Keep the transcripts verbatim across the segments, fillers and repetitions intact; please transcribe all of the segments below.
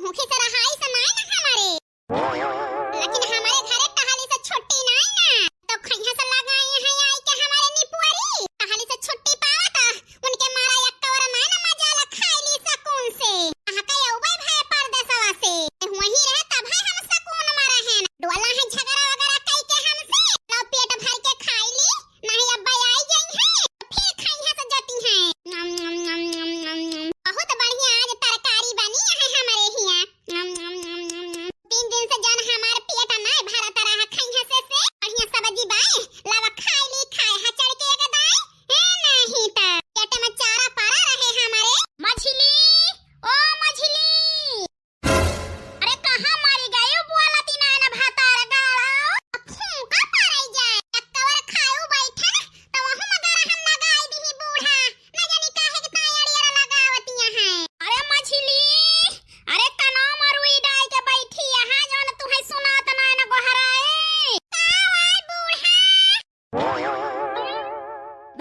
मुखी से रहाई से नाई ना हमारे। लेकिन हमारे घरे टहली से छुट्टी नाई ना। तो खइहाँ से लगाई हैं आई के हमारे निपुअरी। टहली से छुट्टी पावा तो उनके मारा एक कवर नाई ना मजा ला खाई ली सकून से। कहाँ के अउबे भाई परदेसवा से। वहीं रहे तब है हम सकून मा रहे ना। डोला है झगड़ा वगैरह कई के हमसे। लो पेट भर के खाई ली। नहीं अब्बा आई गई हैं। फिर खइहाँ से जती हैं। नम, नम, नम। बहुत बढ़िया आज तरकारी बनी है हमारे हियाँ। नम, नम, नम, नम, नम। तीन दिन से जौन हमार पेट नाय भरत रहा खइहाँ से, से बढ़िया सब्जी बाय, लावा खाई ली, खाए हा चढ़ के एक दाई, ए नहीं त पेट में चारा पड़ा रहे हमारे। मझली, ओ मझली, अरे कहाँ मरी गई बोलती नाय ना भातार गाड़ा, फूंका पड़ाई जाए, एक कवर खाऊ बैठन, तो वहू मगर हम लगाई दिही बूढ़ा, न जानी काहे के ताई अड़ियर लगावतिया हैं। अरे मझली, अरे कनौ मरुई डाई के बैठी यहाँ, जौन तुहैं सुनात नाय न गोहराए। का आय बूढ़ा?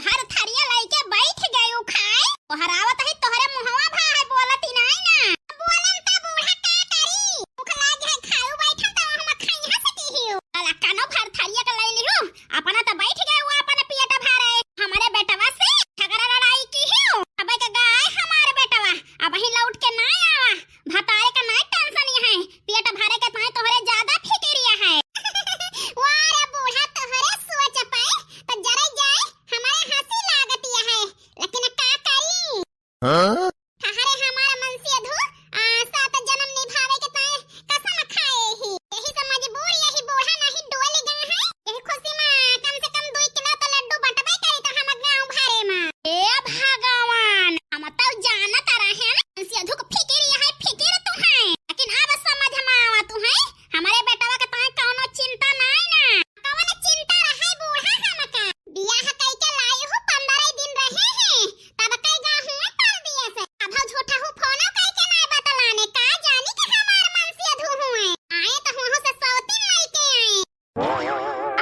भर थरिया लइके बैठ गयू खाए। गोहरावत है तोहरे मुहवा भा है बोलती नाय ना। बोलन त बूढ़ा का करी? भूख लाग है खाऊ बैठन त हम खइहाँ से किहियो। अला कनौ भर थरिया के लइ लिहू। अपना त बैठ गए हुआ अपन पेट भरे। हमरे बेटवा से झगड़ा लड़ाई किहियो। अबे के गाय हमार बेटवा, अबहीं लौट के ना आवा। भतारे का ना टेंशन है। पेट भरे के ताई तोहरे ज्यादा फिकिरिया है। वाह रे बूढ़ा, तोहरे सोच पे त जरे जाए, हमारे हँसी लागतिया है। लेकिन का करी? हाँ? तहरे हमार मनसेधू, आ, सात जन्म निभावे के ताई कसम खाए ही। यही से मजबूर यही बूढ़ा नहीं डोल गए हैं। यही खुशी मा कम से कम दुई किलो तो लड्डू बंटबे करी तो हम गाँव भरे मा। ए भगवान, हम तो जानत रहे ना, मनसेधू के फिकिर यह है, फिकिर तुहैं। लेकिन अब समझ मा आवा तुहैं, हमरे बेटवा के ताई कौनो चिंता नाय ना। कौन चिंता रहे बूढ़ा हमका? बियाह कई के लाई हूँ, पंद्रह दिन रहे हैं, तब कई गा हुए परदेस। अब झूठा हूँ फोनो कई के नाय बतलाने, का जानी के हमार मनसेधू हुए। आए तो हुआ से सौतीन लइके आए।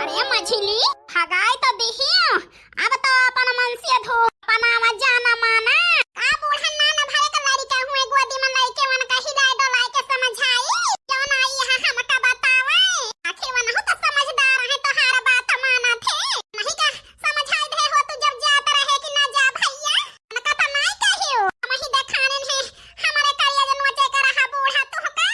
अरे मझली, भगाई तो दिहियो, अब तो अपन मनसेधू अपना आवा जाना माना। का बूढ़ा ना न भरे के लड़िका हुए, गोदी में लइके उनका हिलाए डोलाए के समझाई, जौन आई यहाँ हमका बतावे। आखिर वनहु तो समझदार है, तोहार बात मानत है। नहीं का समझाई दे हो तू जब जात रहे कि ना जा भैया। हमका त नाय कहियो, हमही देखानेन है, हमरे करिया जे नोचे के रहा बूढ़ा तोहका।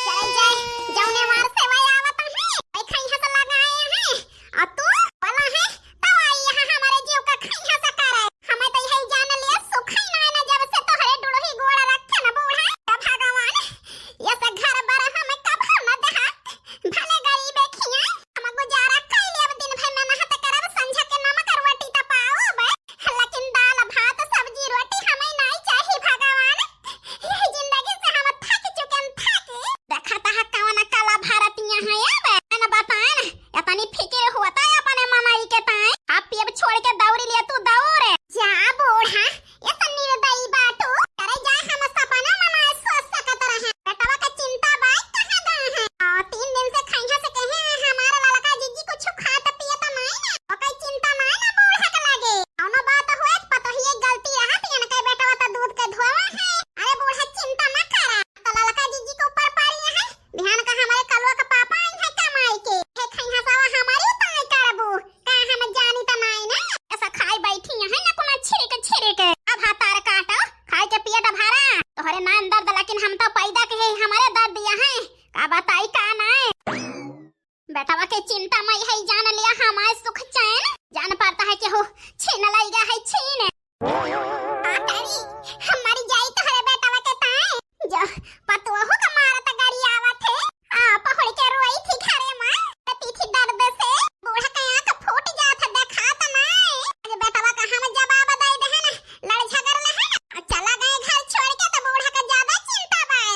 चल जाए, जौने वार से वह आवत है, वही खइहाँ से लगाए हैं। और तू वाला है, तो आई यहाँ हमरे जीव का खइहाँ से करे। हमें तो यही जान लिया, सुखई नाय ना जब से तोहरे डुड़ही गोड़ रखे ना बूढ़ा। हे भगवान, ये से घर बर हमें कब हम देहात, भले गरीबे खियाए, हम गुजारा कइ लेब, दिन भर मेहनत करब, संझा के नमक रोटी त पाउब, लेकिन दाल भात सब्जी रोटी हमें नाई चाही भगवान। यही जिंदगी से हम थक चुकेन, थक। देखत ह कवन कला भरतिया है अब, न बताएन, इतनी फिकिर होत है अपने मनई के ताई। अब पियब छोड़ के दौरी लिए तू दौड़। जा बूढ़ा, ये तो निर्दयी बाटू, करे जाए हम सपना मनाए सोच सकत रहे। बेटवा के चिंता बाय कहाँ गए हैं? आ, तीन दिन से खइहाँ से कहे हैं, हमारा ललका जिज्जी कुछ खात पियत नाय ना, ओकर चिंता नाय ना बूढ़ा के लागे। कौनो बात होए, पतोहिए गलती रहत, इनके बेटवा तो दूध के धोवा है। अरे बूढ़ा चिंता ना करा, तो ललका जिज्जी के ऊपर पारी है, बिहान का हमारे कलुआ का पापा आई है कमाई के, हे खइहाँ सवा हमारी ताई करबू। का हम जानी त नाई ना, ऐसा खाई बैठी यहाँ ना कुना छिरिक छिरिक। अब हाथ तार काटो, खाई के पेट भरा। तोहरे नाम दर्द लेकिन हम तो पैदा के है, हमारे दर्द यहाँ है। का बताई का नाई। बेटवा के चिंता मई है, जान लिया हमारे सुख चैन। जान पड़ता है केहू छीन लइगा है छीन। आ तारी, हम मरी जाई तोहरे बेटवा के ताई। जो पतोहू का मारत गारी आवत है। आ, पहुड़ के रोई थी घरे माँ, रोती थी दर्द से। बूढ़ा के आँख फूट जात है, देखात नाई। आज बेटवा का हम जवाब दे दे है ना, लड़ झगड़ ले है ना, आ चला गए घर छोड़ के, तो बूढ़ा का ज्यादा चिंता बाय।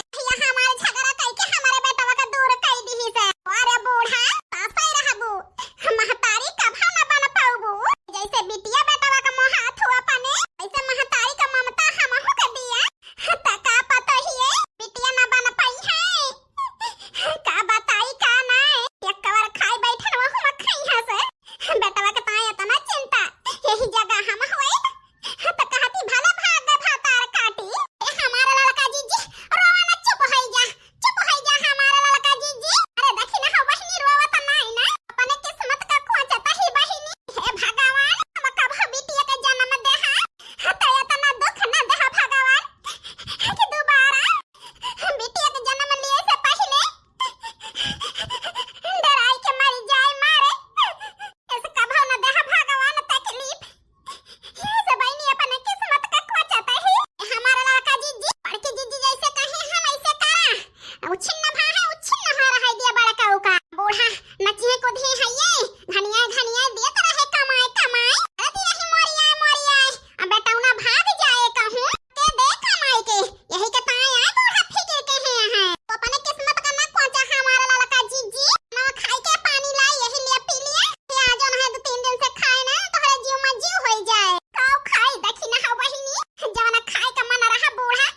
उछिन्न भा है, उछिन्न हो रहा है दिया बड़का उका। बूढ़ा नचिए कुदिए है ये, घनिया घनिया दियत रहे कमाए कमाए। अरे दिया ही मोरिया मोरिया, अब बेटौना भाग जाए कहूँ। के दे कमाई के, यही के ताई आए बूढ़ा फिकिर के हैं, हैं। तो अपने किस्मत का ना कोचा हमारा ललका जीजी, ना खाई के पानी लाई, यही लिए पी लिए। ये आ जो ना है दो तीन दिन से खाए ना, तोहरे जीव में जीव होई जाए। काऊ खाई देखी ना हो बहिनी, जवना खाए का मन रहा बूढ़ा,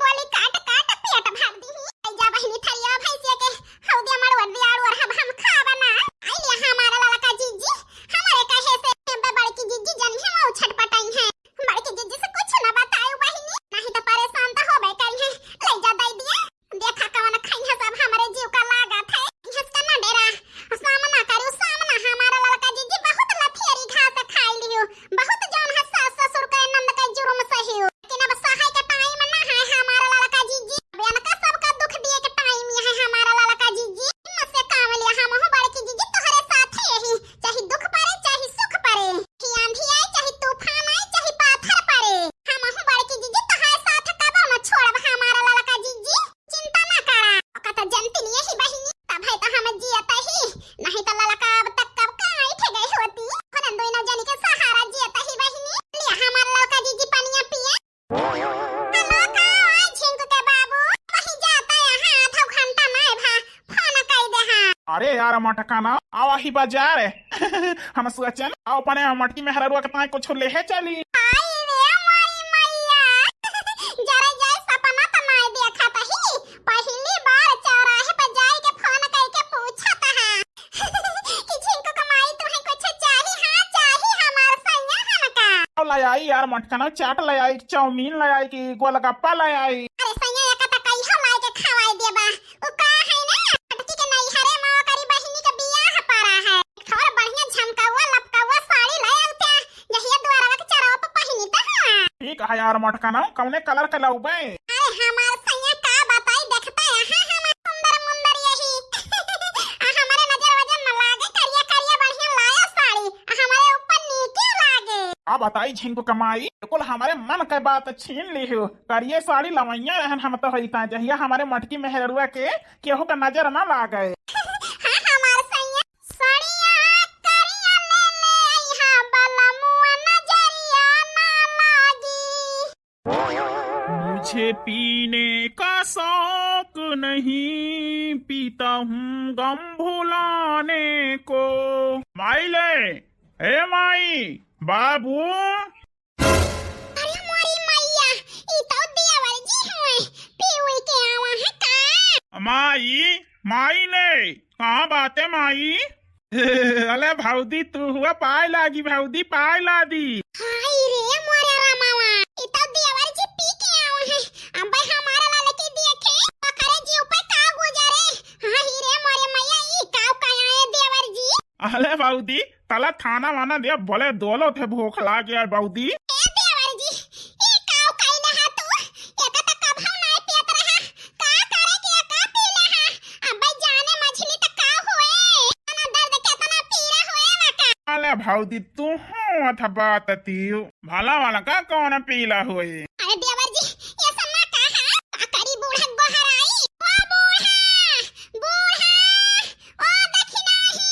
बोली काट काट पेट भर दी। आई जा बहिनी थरिया भैंसिया के, हौ दिया मड़ुआ दिया अड़ुआ हम, हम खाबा ना। आई लिया हमारा ललका जीजी, हमारे कहे से बे बड़की जीजी जन है वो छटपटाई है। बड़की जीजी से कुछ ना बतायू बहिनी, नहीं तो परेशान तो होबे करी है। ले जा दे दिया, देखा कवन खइहा सब हमरे जीव का लागत है। हंस का ना डेरा, सामना करू सामना, हमारा ललका जीजी बहुत लथियरी घास खाई लियो, बहुत जौन है सास ससुर का नंद का जुर्म सहियो, लेकिन अब सहाय का टाइम ना है हमारा ललका जीजी। अब इनका सबका दुख दिए के टाइम यह है हमारा ललका जीजी। हिम्मत से काम लिया हम हो बड़की जीजी तोहरे साथ यही, चाहे दुख पड़े चाहे सुख पड़े। चाहे आंधी आए, चाहे तूफान आए, चाहे पाथर पड़े, हमहू बड़की जीजी तोहार साथ कबो न छोड़ब हमारा ललका जीजी, चिंता ना करा। ओका त जनती नहीं ही बहिनी, तब है तो हम जियत ही, नहीं तो ललका अब तक कब का ऐठ गई होती। होने दोनों जनी के सहारा जियत ही बहिनी। लिया हमारा ललका जीजी पनिया पिए। हेलो का, झिंकू के बाबू, वही जाता है, हाँ, आधा घंटा में भा फोन कई दे हाँ। अरे यार मटकाना, आवा ही बाजार। हम सोचन, आओ अपने मटकी मेहररुआ के ताई कुछ लेहे चली। आई रे माई मैया, जरे जाए सपना त नाय देखत ही। पहली बार चौराहे पर जाए के फोन करके पूछत हा कि झिंकू के माई तुहे कुछ चाही? हाँ चाही हमार सैया हमका। आओ ले आई यार मटकाना, चाट ले आई, चाउमीन ले आई कि गोलगप्पा ले आई? अरे सैया, एका त कहियो लाई के खवाई देबा। उ का है ना, छोटकी के नैहरे में ओकरी बहिनी के बियाह पड़ा है। एक ठो और बढ़िया झमकौआ लपकौआ साड़ी ले आउते, जहिया दुआरवा के चरवा पे पहिनी त हुआ। ठीक है यार मटकाना, कौने कलर के लउबे? अरे हमार सैया का बताई, देखते यहाँ हमार सुंदर मुंदर यही। आ हमारे नजर वजर न लागे, करिया करिया बढ़िया लाया साड़ी, आ हमारे ऊपर नीके लागे। का बताई झिंकू के माई, बिल्कुल हमारे मन के बात छीन ली हो। करिए साड़ी लवैया रहन हम तो होइता, जहिया हमारे मटकी मेहररुआ के केहू का नजर ना लागे। हाँ, हमार सैया। सड़िया करिया ले ले अइहा, बलमुआ नजरिया ना लागी। मुझे पीने का शौक नहीं, पीता हूँ गम भुलाने को। माई ले, ए माई, बाबू। अरे मोरी मैया, ई तो देवर जी हुए, पीवे के आवा है का? माई, माई ने, कहाँ बाटे माई? अले भौदी तू हुआ पाए लागी, भौदी पाए लादी। हाय रे मोरे रामावा, ई तो देवर जी पी के आवा है। अबे हमारा लाल के देखे, ओकरे जीव पे का गुजरे। हाय रे मोरे मैया, ई का काया है देवर जी? अले भौदी, तला थाना वाना दे, बोले दोलो थे भूख लागे है बौदी। ए देवर जी, ई काव कइले हा तू? एका त कभौ नाय पियत रहा। का करे के एका पीले हा? अबे जाने मझली त का होए? केतना दर्द, केतना पीड़ा होए वा का? अले भौदी, तू हूँ अथ बात तीव। भला वाला का कौन पीला होए? अरे देवर जी, ये सब ना कहा। का करी बूढ़ा गोहराई? ओ बूढ़ा, बूढ़ा। ओ दखिनाही।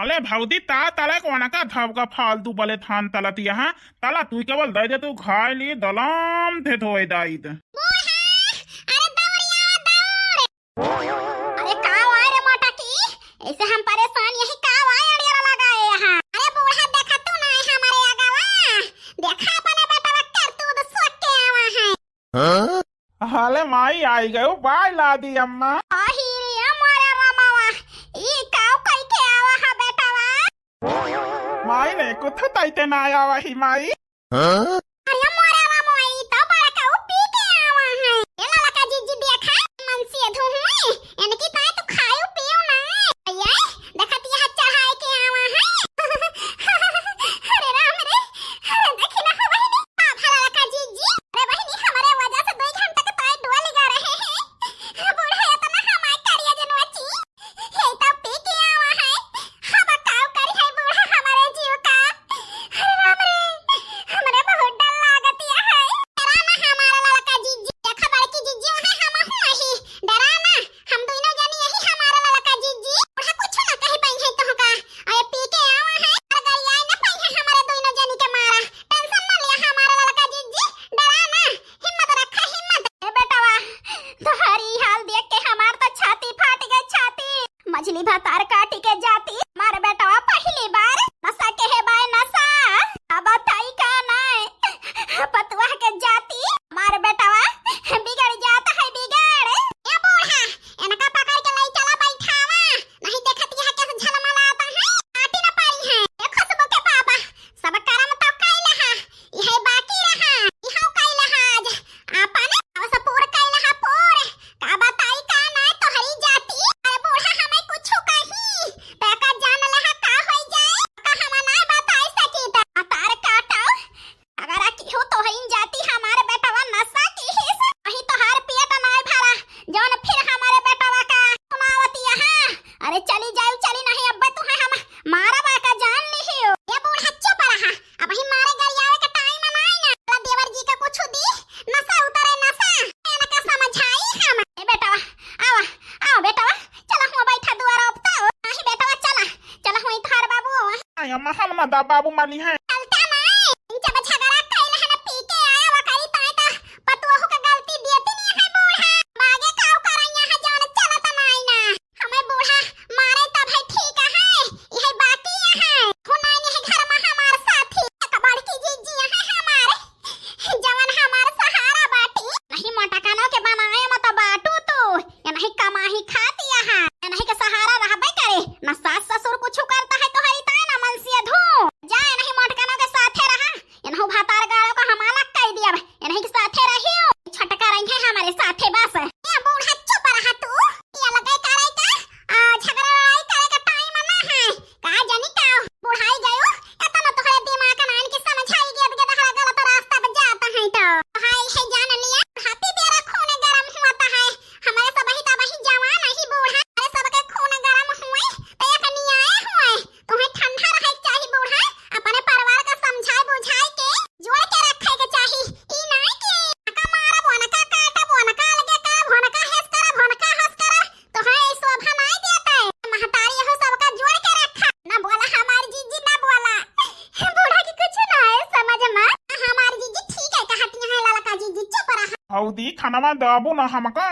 अले भौदी, ता तले कोना का धब का फालतू बले थान तलत यहाँ। तला तू केवल दे दे, तू खाए ली दलाम थे धोए दाई दे। बूढ़ा, अरे दौड़िया दौड़। अरे का वाय रे मोटा की? ऐसे हम परेशान यही का वाय अड़ियाला लगाए यहाँ। अरे बूढ़ा देखा तू ना है हमारे आगवा। देखा अपने बेटवा करतूत सोच के आवा है। हाँ? हाले माई आई गयो, बाय लादी अम्मा। आही रे मोरे रामावा, ई काव कई के आवा हा बेटावा? माई ने कुछ तैते ना आवा ही माई। हाँ? अरे मोरे रामावा, ई तो बड़ा काव पी के आवा है। ए ललका जीजी देखा, मन से धो हुए, इनकी ताई तो खायो पियो ना। ये देखत यहाँ चढ़ाए के आवा है। अरे राम रे, अरे देखी ना हो बहिनी, का भला ललका जीजी? अरे बहिनी, हमारे वजह से दो घंटा के ताई डुआ लगा रहे हैं। बूढ़ा इतना हमारे करिया जनवा ची, ये तो पी के आवा है। हम काव करी है बूढ़ा हमारे जीव का। अरे राम रे, हमारे बहुत डर तोहरी हाल देख के हमार तो छाती फाट गए, छाती। मछली भतार काटी के जाती, हमार बेटवा पहली बार नशा के है बाय नशा। अब बताई का नाय, पतुआ के जाती, हमार बेटवा बिगड़ जात है बिगड़। ए बूढ़ा, इनका पकड़ के लई चला बैठावा, नहीं देखत यह कैसे झलमलाता है, काटी न पारी है। ए खुशबू के बाबा, सब करम तो कैल हा, इहे बाकी रहा, इहो कैल हा आज। आपन अवस पूर कैल हा पूर। का बताई का नाय तोहरी जाती। अरे बूढ़ा हमें कुछ कही, ते का जान लहा का होई जाए, का हम नाय बताई सकी त। तार काटो, अगर केहू तोहरी जाती हमार बेटवा नशा की हिस, वही तोहार पेट नाय भरा, जौन फिर हमारे बेटवा का सुनावती यहाँ। अरे चली जाऊ, चली नहीं, अब्बे तुहे हम मारब का जान लिहियो। ए बूढ़ा चुप रहा, अबही मारे गरियावे का टाइम नाय ना। अरे देवर जी का कुछ दी, नशा उतरे नशा। एनका समझाई हम। ए बेटवा, आवा, आवा बेटवा, चला हुआ बैठा दुआरा उपता। नहीं बेटवा चला, चला हुआ थार बाबू। आय अम्मा, हम ना दा बाबू माली है। चलता नाय, इनसे बस झगड़ा कैल है ना, पी के आया वकरी ताय ता पतुआ का गलती देती नहीं है बूढ़ा। बागे काऊ करैया है जान चलत नाय ना। हमें बूढ़ा मारे तब है ठीक है, यह बाकी है। हुनाई नहीं घर में हमार साथी, एक बड़की जीजी है हमार, जवन हमार सहारा बाटी। नहीं मोटकनो के बनाए मत बाटू तू, ये नहीं कमाही खाती यहाँ, ये नहीं के सहारा रहबे करे, ना सास ससुर कुछ करता है तोहरी ताय ना मनसिया धू। जा ये नहीं मोटकनो के साथे रहा, ये नहीं भतार गाड़ो का हमारा कह दिया, ये नहीं के साथे रहियो, छटका रही है हमारे साथे बस। ए बूढ़ा चुप रहा तू, ये लगे करे का, आ, झगड़ा लड़ाई करे का टाइम ना है। का जानी का बुढ़ाई गयो, एतना तोहरे दिमाग नान के समझाई गया, गया तोहरा गलत रास्ता पे जाता है तो। हाय है जान लिया, हाथी बेरा खून गरम हुआ ता है। हमारे सब ही तब ही जवान ही बूढ़ा, हमारे सबके खून गरम हुए, तो एक न्याय हुए। तुम्हें ठंडा रहे के चाही बूढ़ा, अपने परिवार का समझाए बुझाए के जोड़ के रखे के चाही। ई नाय कि का मारब, ओनका काटब, ओनका अलगे करब, ओनका हेस करब, ओनका हस करब। तो है, ई शोभा नाय देत है। महतारी एहो सबका जोड़ के रखा। ना बोला हमार जीजी, ना बोला। बूढ़ा की कुछ ना है समझ में। हमार जीजी ठीक है कहती है, ललका जीजी चुप रहा। हौदी खानवा दबू ना हमका।